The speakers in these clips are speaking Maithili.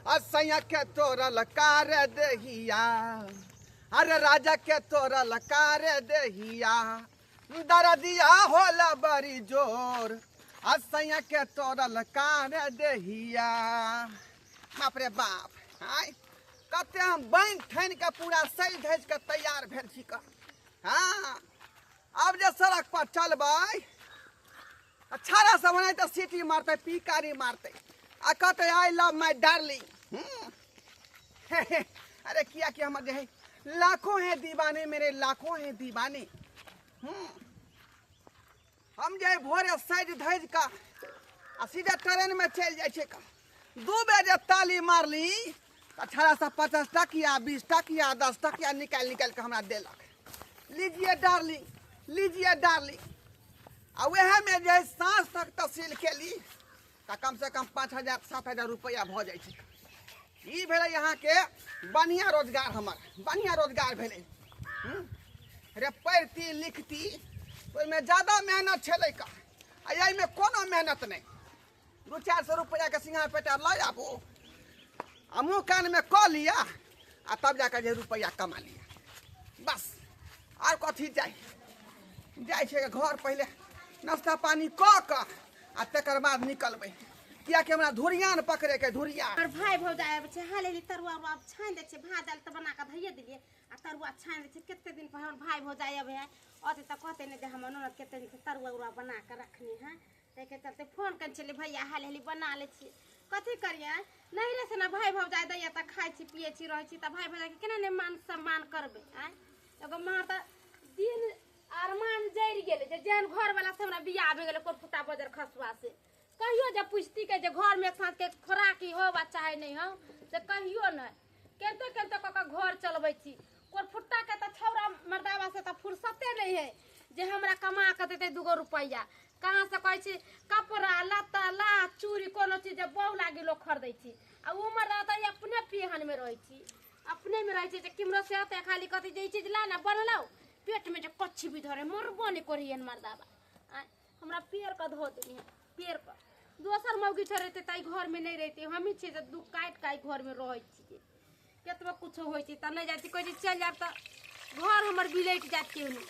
असैया के तोरल कार देहिया, अरे राजा के तोरल कार देहिया, दरदिया होला बड़ी जोर, असैया के तोरल कार देहिया। बाप रे बाप, आय कते हम बनि ठानि के पूरा सजि धजि के तैयार भेल छी का। हाँ, आब जे सड़क पर चलबै, छाड़ा सब ओनाहिते तऽ सीटी मारतै, पीकारी मारतै आ कहतै I love my darling. अरे किया कि हमर जे है लाखों हैं दीवाने मेरे, लाखों हैं दीवाने। हम जे है भोरे सजि धजि कऽ आ सीधे ट्रेनमे चलि जाइ छियै का। 2 बेर जे ताली मारली तऽ छाड़ा सब 50 टकिया, 20 टकिया, 10 टकिया निकालि निकालि कऽ हमरा देलक, लीजिए डार्लिंग, लीजिए डार्लिंग। आ वएहमे जे साँझ तक तहसील केली तऽ कमसँ कम 5000 7000 रुपैआ भऽ जाइ छै। ई भेलै अहाँके बढ़िआँ रोजगार, हमर बढ़िआँ रोजगार भेलै। रे पढ़ती लिखती ओहिमे ज्यादा मेहनत छलै का, आ एहिमे कोनो मेहनत नहि। 2-4 सए रुपैआके सिंगार पेटार लऽ आबू आ मुँह कानमे कऽ लिअ आ तब जाकऽ जे रुपैआ कमा लिअ, बस आर कथी चाही। जाइ छै घर पहिले नाश्ता पानी कऽ कऽ आ तकर बाद निकलबै, कियाकि हमरा धुरियान पकड़ैके धुरिया। हमर भाय भौजाइ आबै छै, हाल एली तरुआ उरुआ छानि दै छै, भात दालि तऽ बना कऽ धैये देलियै आ तरुआ छानि दै छै। कते दिन पर हमर भाय भौजाइ अबै है, अतै तऽ कहतै ने जे हमर ननद कते दिन से तरुआ उरुआ बना कऽ रखने है। ताहिके चलते फोन कयने छलियै, भैया हाल हाली बना लै छियै। कथी करियै, नैहरे से ने भाय भौजाइ दैया तऽ खाइ छी पियै छी रहै छी, तऽ भाय भौजाइके केना नहि मान सम्मान करबै। आँय एगो माँ तऽ दिन अरमान जरि गेलै जे जेहन घरवला से हमरा बियाह भऽ गेलै कोरफुटा बजर खसुआ से, कहियो जे पुछती के जे घरमे एक साँझके खोराकी हो वा चाहे नहि हो, से कहियो नहि। केनतो केनतो कऽ कऽ घर चलबै छी। कोरफुट्टाके तऽ छौड़ा मर्दाबा से तऽ फुर्सते नहि है जे हमरा कमा कऽ देतै 2 गो रुपैआ। कहाँ से कहै छी कपड़ा लत्ता लाह चूड़ी कोनो चीज जे बहु लागी लोक खरीदै छी, आ ओ मर्दाबा तऽ अपने पिहनमे रहै छी, अपनेमे रहै छी जे केम्हरो से अतै खाली कहतै जे ई चीज ला ने बनलौ, पेटमे जे कच्छी भी धरे मरबो नहि करियन मर्दाबा। आँय हमरा पेड़ कऽ धो देनी है, पेड़ कऽ। दोसर मौगी छै रहतै तऽ एहि घरमे नहि रहितै, हमही छियै जे दुख काटि कऽ एहि घरमे रहै छियै। केतबो कुछो होइ छै तऽ नहि जाइ छी, कहै छी चलि जायब तऽ घर हमर बिलटि जायत केहनो।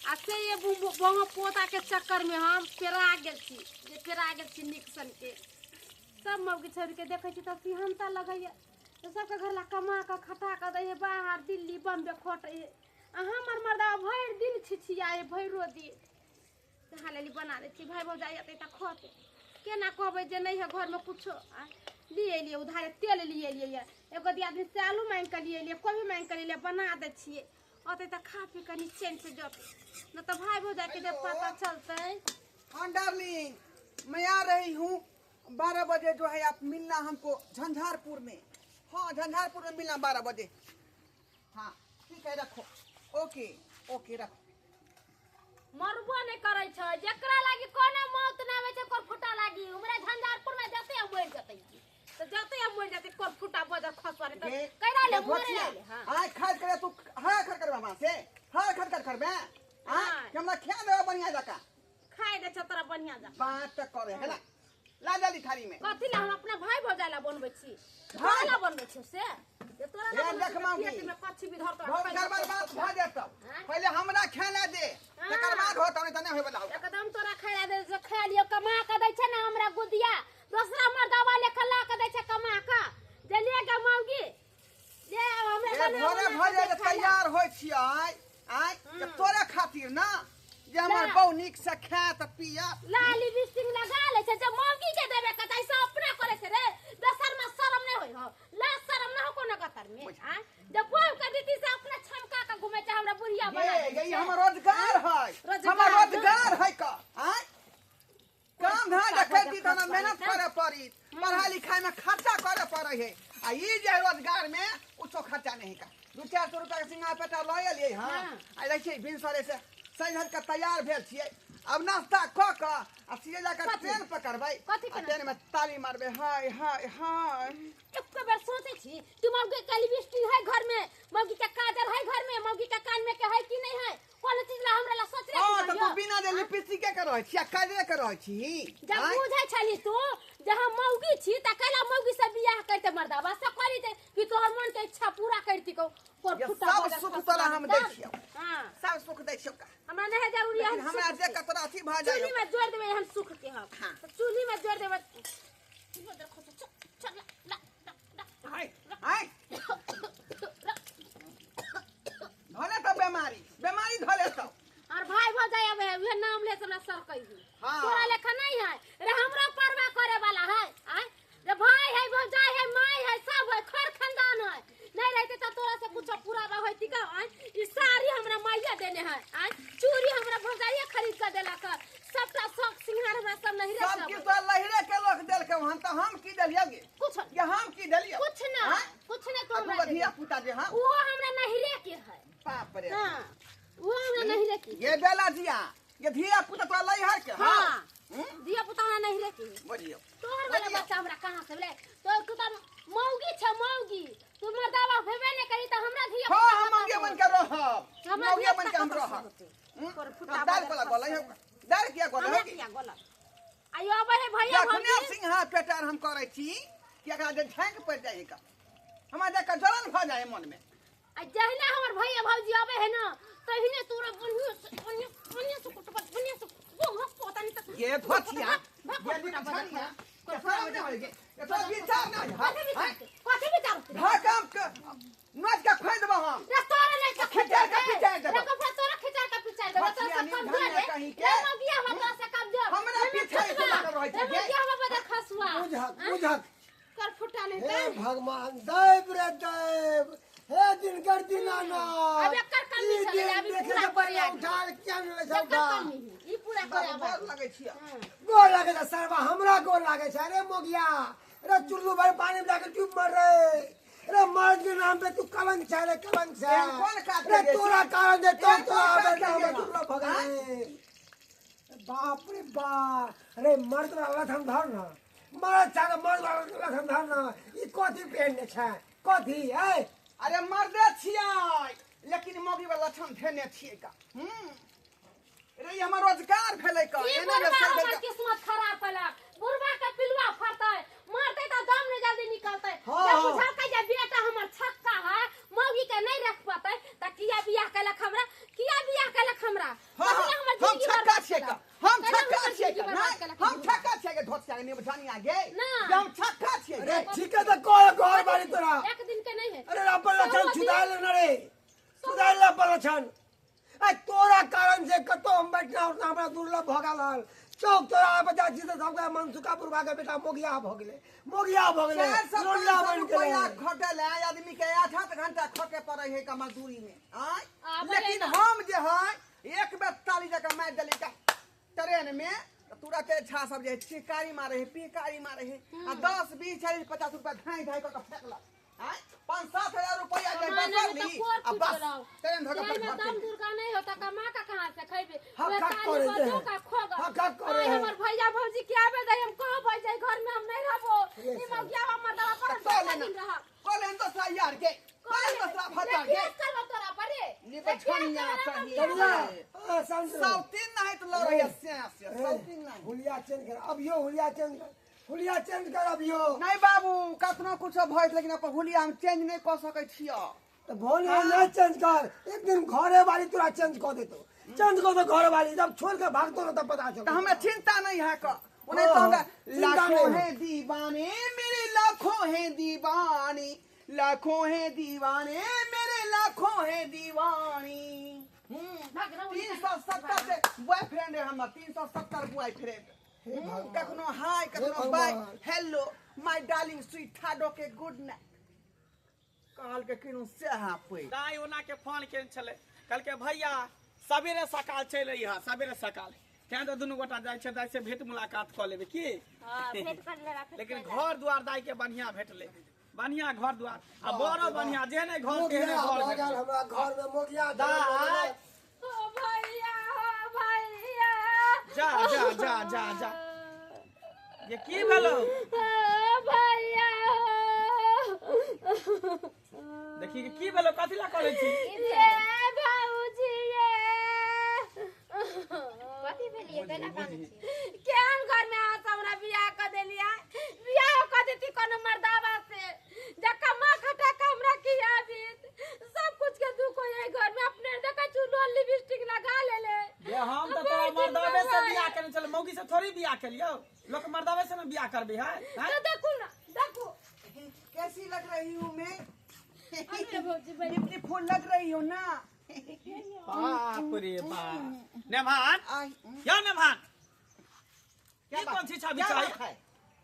आ से ये बहु पोताके चक्करमे हम पेरा गेल छी, जे पेरा गेल छी नीक सनके। सब मौगी छोड़िके देखै छी तऽ सिहन्ता लगैए, सबके घर ला कमा कऽ खटा कऽ दैए, बाहर दिल्ली बम्बे खटैए, आ हमर मर्दा भरि दिन छिछियाए भरिो दिन। नहा लेली बना दै छी, भाय भौजाइ अतै तऽ खतै। केना कहबै जे नहि है घरमे कुछो। लिए एलियै उधारे तेल लिए एलियै, एगो दियादनी से आलू माँगि कऽ लिए एलियै, कोबी माँगि कऽ लिए, बना दै छियै, अतै तऽ खा पी कऽ निचैन से जतै, नहि तऽ भाय भौजाइके जे पता चलतै। हाँ डार्लिंग, मैं आ रही हूँ 12 बजे, जो है आप मिलना हमको झंझारपुर में। हाँ झंझारपुर में मिलना 12 बजे। हाँ ठीक है, रखो। ओके ओके रखो। मरबो नहि करै छै जेकरा लागी कोनो मौत नहि आबै छै कोरफुटा लागी। हमरा झंझारपुर में जते हम मरि जतै तऽ जते हम मरि जतै कोरफुटा बजर खसवा नहि तऽ कैरा ले मरे ले। हां आय खाइ करे तू हाय खर करबे हमरा से, हाय खर कर करबे। आय कि हमरा खा देबे बढ़िया जका, खाइ दे छै तोरा बढ़िया जका। बात तऽ करे है ना, ला जल्दी थाली में। कथी ला हम अपना भाई भौजाइ ला बनबै छी, तोरा ला बनबै छी से जे तोरा ला देख मामी पेट में कच्छी भी धरतो। बहुत गड़बड़ बात भऽ जेतौ, पहिले हमरा खाना दे तकर बाद होतौ, नहि तऽ नहि होय बला। एकदम तोरा खाना दे से खा लियो, कमा के दै छै ने हमरा गुदिया, दोसरा मर्दावा लेखा ला के दै छै कमा के, जे ले गे मौगी ले हमरा बना। भोरे भोरे जे तैयार होइ छियै आय तोरे खातिर ना, जे हमर बहु नीक से खायत पियत। लाली लिपस्टिक लगा ले छै जे मौगी के देबे के चाही से अपना करे छै रे, दोसर में शरम नहीं होय हो, ला शरम ना हो कोनो गतर में। आ जब बहु के दीदी से अपना छमका के घुमे छै हमरा बुढ़िया बना ये ये हमर रोजगार है, हमर रोजगार है का। आय काम धाम देखै छी तऽ मेहनत करे पड़ी, पढ़ाई लिखाई में खर्चा करे पड़े है, आ ई जे रोजगार में कुछो खर्चा नहीं का। 2-4 सौ रुपया के सिंगार पेटा लऽ एलियै। हँ आ जाइ छियै भिनसरे से सजि धजि कऽ तैयार भेल छियै, अब नाश्ता कऽ कऽ आ सीधे जाकऽ ट्रेन पकड़बै, ट्रेन में ताली मारबै हाय हाय हाय। एक बेर सोचै छी कि मौगी के लिपस्टिक है घर में, मौगी के काजल है घर में, मौगी के कान में के है कि नहीं है, कोनो चीज ला हमरा ला सोच रे। हां त तू बिना जे लिपस्टिक के रहै छी आ काजले के रहै छी। जब बुझै छली तू जे हम मौगी छी त कैला मौगी से बियाह करते मर्दाबा। हेती को कोर फुटा सब बदर सुख खसवा तोरा हम दै दम। छियौ। हां सब सुख दै छियौ का। हमरा नहीं जरूरी है लेकिन हमरा जे कतरा अथी भऽ जाइ चूल्ही में जोड़ देबै हम सुख के हम। हाँ। तऽ चूल्ही में जोड़ देबै बदर खसो चल चल ला ला ला हाय हाय धोले तो बेमारी बेमारी धोले तो और भाई भौजाई अब है उहे नाम ले से हमरा सर कही। हाँ। तोरा लेखा नहीं है रे, हमरा परवाह करे वाला है। आय रे भाई है भौजाई है माई है सब है खर खानदान है, नहीं रहते तो तोरा से कुछ पूरा होती का। आय ई साड़ी हमरा माइया देने है, आय चूड़ी हमरा भौजाइया खरीद के देलक, सबटा शौक सिंगार हमरा सब नहीं सब रहे। किछु तो लहिरे के लोक देलकै हन तऽ हम की देलियै गे? कुछ ये हम की देलियै? कुछ ना हाँ? कुछ नहीं तो आ हमरा दूगो देने। धिया पुता जे हाँ उहो हमरा नहिरे के है। बाप रे। हाँ उहो हमरा नहिरे के। ये बेला जिया ये धिया पुता तोरा लहिर के। हाँ। हम्म? धिया पुता हमरा नहिरे के है। बुझियौ तोहर वाला बच्चा हमरा कहाँ से भेलै? तोहर तू तऽ मौगी छ मौगी, तू मर्दावा भेबे नहि करी तऽ हमरा धिया हाँ पुता हम कतऽ मौगिया से बन के रहब, हमरा मौगिया धिया बन के हम पुता कतऽ से रहब। होतै? हम्म? तोहर फुटा दाल बदल कोला खसतै। गोलै हौ, दाल किया गोलै हमरा हौ? किया गोलै? आइयो अबै है भैया जखने भौजी। सिंहा पेटार हम करै छी कि एकरा जे झाँकि पड़ि जाइ का हमरा देख के जलन भऽ जाइ मन में। आ जहिना हमर भैया भौजी अबै है ना तहिने तोरा बढ़िया से बढ़िया बढ़िया से कुटबा बढ़िया से वो पता नहीं तक ये धोतिया भाग, ये भाग, दिन भाग, छनिया भाग, ये शरम नहि होइ छै, ये तोरा विचार नहि होइ। कथी विचार छै? कथी विचार छै? ढाकम के नोच के खोइ देबो हम। रे तोरा नहीं के खिचार के पिचार देबो। रे कपड़ा तोरा खिचार के पिचार देबो। तोरा धोतिया से नी कमजोर धनिया रे। कहीं के। रे मौगिया हमरा तोरा से कमजोर। हमरा रे पीछे मौगिया लागल रहै छै, रे मौगिया हमरा बदर खसुआ। बुझक बुझक कर फुटा नहीं हे ते। भगवान दैव रे दैव, हे दिनकर दीनानाथ, अब एकर कमी ई छलै, दिन अभी देखे पूरा के पहिले करे। उठा किया नहि लै छै एकर उठा? कमी है, ई पूरा करे आबै। गोर लगै छियै। गोर लागै छै सरवा, हमरा गोर लागै छै। अरे मोगिया रे चुल्लू भाई पानी में जाके डूब मर रे, रे मर्द के नाम पे तू कलंक छै रे कलंक छै। एहन कोन काज रे करै तोरा छी? कारण जे तो एहन तो कोन आबे काज ना करै हमरा छी? दुर्लभ भऽ गेलै। बाप रे बाप, अरे मर्द वाला लथन धर ना, मर्द छै मर्द वाला लथन धर ना, ई कथी पहिनने छै कथी? ऐ अरे मर्दे छियै लेकिन मौगी वाला लक्षण धेने छियै का। रे ई हमर रोजगार भेलै का, ई एना जे बुढ़बा सर हमर भेल किस्मत खराब केलक। बुढ़बा के पिलुआ फड़तै मरतै तऽ दम नहि जल्दी निकलतै। हाँ, जब हाँ। बुझलकै जे बेटा हमर छक्का है मौगी के नहीं रख पातै तऽ किया बियाह केलक हमरा, किया बियाह केलक हमरा? हाँ, तखने हाँ, हमर हम जिंदगी छक्का बर्बाद छियै का, केलक। हम तखने छक्का हमर छियै जिंदगी का, बर्बाद नहीं, केलक। हम छक्का छियै के धोतिया के निबझनिया गे। ना। जे हम छक्का छियै अरे गे। ठीक है तऽ कह घर बारी तोरा। एक दिन के नहीं है। अरे अपन लक्षण सौ सुधार ले ना रे, सुधार ले अपन लक्षण। ए तोरा कारण से कतौ हम बैठना उठना हमरा दुर्लभ भऽ गेल हन। चौक चौराहा पर जाइ छी तऽ सबके मनसुखा बुढ़बा के बेटा मोगिया भऽ गेलै, मोगिया भऽ गेलै, 400 लोला 500 बनि गेलै। रुपैआ खटल है आदमी के 8-8 घंटा खटे पड़ै है का मजदूरी में। आँय? आबै लेकिन ना। हम जे है एक बेर ताली जकाँ मारि देली का ट्रेन में तुरते छा सब जे चिकारी मारे है पिकारी मारे है आ 10 20 40 50 रुपया धाई धाई कऽ के फेकलक। आँय? 5-7 हजार रुपया जे कमाने में बचल तो ली, कोर आ फूट बस गेलौ। ट्रेन धऽ के जाहिमे घर दम चलि। दुर्गा नहीं होता कमा का कहाँ से खैबे? हक वे हक ताली करे बजो दे। का खोगा। हक हक करे आय है। हमर भैया भौजी के आबे दे, हम कहबै जे घर में हम नहीं रहबो। ये ई सब। मौगिया मर्दवा पर तऽ हम लेना। दिन रहब। कऽ लेन दोसरा यार के, कऽ लेन दोसरा भत्ता रे के। की करबो तोरा पर रे? निबझनिया कहीं। कनिया, आ, शांत रहो। सौतीन नहीं तो लड़ैया से से, ए, सौतीन नहीं। हुलिया चेंज कर अभियो, हुलिया चेंज कर, हुलिया चेंज कर अभियो। नहीं बाबू कतनो कुछो भइत लेकिन अपन हुलिया हम चेंज नहीं कऽ सकै छियै। तऽ भोलिया नहीं चेंज कर, एक दिन घरे वाली तोरा चेंज कऽ देतो, चेंज कऽ दो घरे वाली, जब छोड़ के भागतो ना तब पता चलतो। तऽ हमरा चिंता नहीं है का, उन्हें तो हाँ, हमरा चिंता लाखों नहीं है। हैं दीवाने मेरे, लाखों हैं दीवाने, लाखों हैं दीवाने मेरे, लाखों हैं दीवाने। 370 से बॉयफ्रेंड है हमर, 370 बॉयफ्रेंड। हे भगवान। कखनो हाय हे कखनो बाय, भगवान। Hello my darling sweet okay good night. कहल के किनु सेहा पै। दाइ ओना के फोन केने छलै, कहलकै भैया सबेरे सकाल चलि अइहऽ, सबेरे सकाल। तें तऽ दुनू गोटा जाइ छै, दाइ से भेंट मुलाकात कऽ लेबै की। हां भेंट कर लेबा, भेंट लेकिन कर लेबा। घर दुआर दाइ के बढ़िया भेटलै, बढ़िया घर दुआर आ बड़ो बढ़िया, जेहने घर मोगिया तेहने घर भऽ गेल भेटलै। हमरा घर में मोगिया दाइ। ओ भैया, ओ भैया। जा जा जा जा जा, ये की भेलौ? ओ भैया। देखी की भेलौ, कथी ला करै छी? ये भाऊजी ये कथी भेलियै केना कानै छी? केहन घर में अहाँ सब हमरा बियाह कऽ देलियै? बियाह कऽ देती कोनो मर्दावा से जकरा माँ खटा के हमरा खियाबित। बियाह केलियौ? लोक मर्दावे से ने बियाह करबे है, हैं? तो देखू ना, देखू। कैसी लग रही हूँ मैं? अरे भौजी बड़ी ब्यूटीफुल लग रही हूँ ना? बाप रे बाप। नेभान, आई या नेभान, क्या ई बात? कोन छिछा क्या बिछा बात है?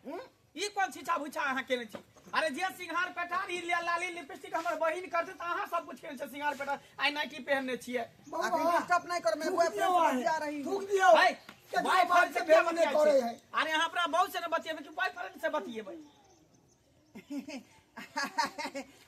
हम्म? ई कोन छिछा भुछा अहाँ केने छी? अरे जे सिंघार पेटार ई लाली लिपस्टिक हमर बहिन करते त अहाँ सब कुछ केने छी। सिंघार पेटार आइ नाइटी पहनने छियै। अखन डिस्टर्ब नहीं कर, मैं थूक बॉयफ्रेंड दियौ से जा रही थूक हूँ। दियौ। है केकरो बॉयफ्रेंड बात से से किया भेल नहि बतियाइ करै छै? है। अरे अहाँ अपना बहू से ने बतियेबै कि बॉयफ्रेंड से बतियेबै?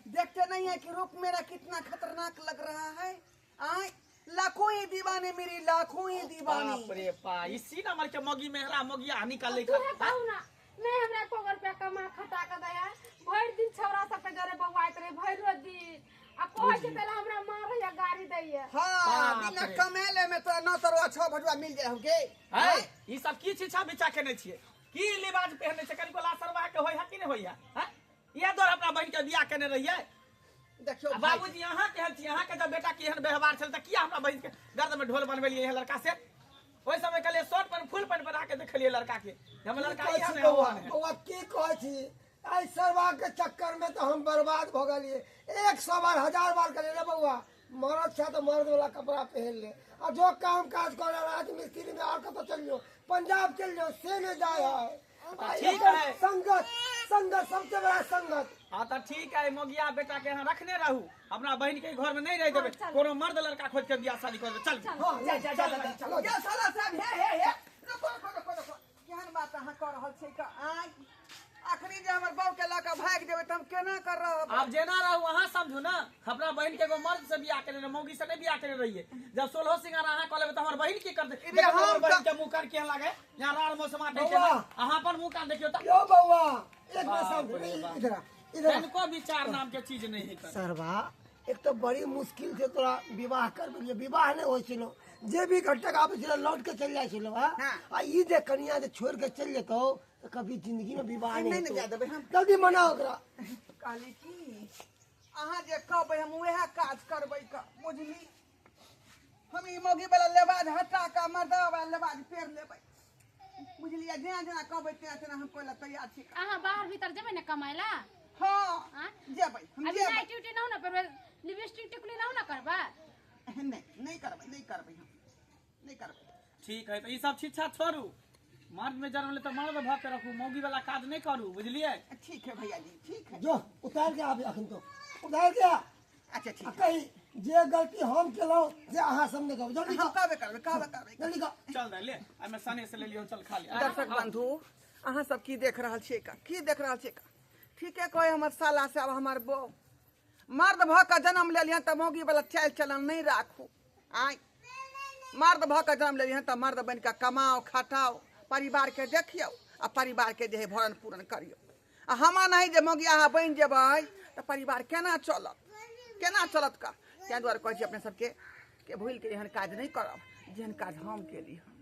देखते नहीं है कि रूप मेरा कितना खतरनाक लग रहा है? आय लाखों ही दीवाने मेरी, लाखों ही दीवानी। बाप रे बा, ई सीना मार के मगी मेहरा मगिया निकाल तू है कहू ना, नहीं हमरा एको गो रुपया कमा खटा के दया। भरि दिन छौड़ा सब के जरे बौआइत रहे भरि दिन, आ कहै छै तैला हमरा मारैया गाड़ी दैया। हाँ, बाप बिना रे। कमेले में तोरा 9 सौ 6 भजुआ मिल जाए होगे। है ई सब की छिछा बिछा केने छियै? की लिबाज पहनने छै? कनिको लाशरवाह के होय है कि नहि होय है, हैं? इएह दुआरे अपना बहिन के बियाह केने रहियै? देखियो आ बाबूजी, अहाँ केहन छी? अहाँ के जब बेटा के एहन व्यवहार छल तऽ किया हमरा बहिन के गर्द में ढोल बनबेलियै एहन लड़का से? ओहि समय कहलियै शर्ट पैंट फुल पैंट बना के देखलियै लड़का के, जे हमर लड़का कहै इएह छी ने बौआ, ओहन है। बौआ की कहै छी, एहि सरवा के चक्कर में तो हम बर्बाद भऽ गेलियै। 100 बार 1000 बार कहलियै, रे बौआ, मरद छै तऽ मर्द वाला कपड़ा पहिन ले आ जो काम काज करे राजमिस्त्री में, और कतौ चलि जो, पंजाब चलि जो, से नहि जाय है। आ ठीक एकर है। संगत, संगत सबसे बड़ा संगत। हाँ तऽ ठीक है, मोगिया बेटा के यहाँ रखने रहू, अपना बहिन के घर में नहीं रह देबै। चल। कोनो मर्द लड़का खोज के बियाह शादी कर देबै। चल। हाँ, जा जा जा जा, चलो। ये साला साहब, हे हे हे, रुको रुको रुको रुको। केहन बात अहाँ कऽ रहल छी का? आय अखनी जे हमर बहू के लऽ कऽ भागि जेबै तऽ हम केना कर रहब? आब जेना रहू अहाँ समझू ना। अपना बहिन के एगो मर्द से बियाह केने रहे, मौगी से नहीं बियाह केने रहिए। जब सोलहो सिंगार अहाँ कऽ लेबै तऽ हमर बहिन की करतै? अरे देखो हम हमर बहिन तऽ- के मुँह कान केहन लागे, यहाँ राड़ मौसमा छै। बौआ। अहाँ अपन मुँह कान देखियौ तऽ। यो बौआ, एक मिनट। बाप समझ रे बाप। इधर आ, इधर आ। तनिको विचार नाम के चीज नहीं है कर। सरवा, एक तो बड़ी मुश्किल से तोरा विवाह कर विवाह नहीं होइ छलो, जे भी घटक आबै छलो लौट के चलि जाइ छलो। हाँ? हाँ। आ ई जे कनिया जे छोड़ के चलि जेतौ तऽ कभी जिंदगी में विवाह नहीं, नहीं नहीं हेतौ। जाय देबै हम। जल्दी मना ओकरा। कहली की अहाँ जे कहबै हम उएह काज करबै का, बुझली? हम ई मौगी वाला लेबाज हटा कऽ मर्दा वाला लेबाज पेर लेबै, बुझलियै? जेना जेना कहबै तेना तेना हम कोइ तैयार छी। अहाँ बाहर भीतर जेबै ने कमाय ला? हाँ। आँ? जेबै हम। अभी जेबै। नाइटी उटी ना ना करबै, लिपस्टिक टिकुली ना ना करबै? नहि, नहि करबै, नहि करबै, हम नहि करबै। ठीक है, तऽ ई सब शिक्षा छोड़ू। मर्द में जन्म ले तऽ मर्द भऽ के रखू, मौगी वाला काज नहीं करू, बुझलियै? ठीक है भैया जी, ठीक है। जो उतार के आबे, अखन तो उतार के आ। अच्छा, ठीक। आ कही जे गलती हम केलहुँ जे अहाँ सब नहि कहू, जल्दी हम कह। कहबे करबै, कहबे करबै। जल्दी कह। चल दे ले, एहिमे सने से ले लियौ, चल खा ले। दर्शक बंधु, अहाँ सब की देख रहल छियै का? की देख रहल छियै का? ठीके कहे हमर साला से, आब हमर बहू, मर्द भऽ कऽ जन्म लेलियन तऽ मौगी वाला चालि चलन नहि राखू। आय मर्द भऽ कऽ जन्म लेलियन तऽ मर्द बनि कऽ कमाओ खटाओ, परिवारके देखियौ आ परिवारके जे है भरण पूरण करियौ। आ हमा नहि जे मौगी अहाँ बनि जेबै तऽ परिवार केना चलत, केना चलत का? ताहि दुआरे कहै छी अपने सबके के भूलि के एहन काज नहि करब जेहन काज हम केली हन।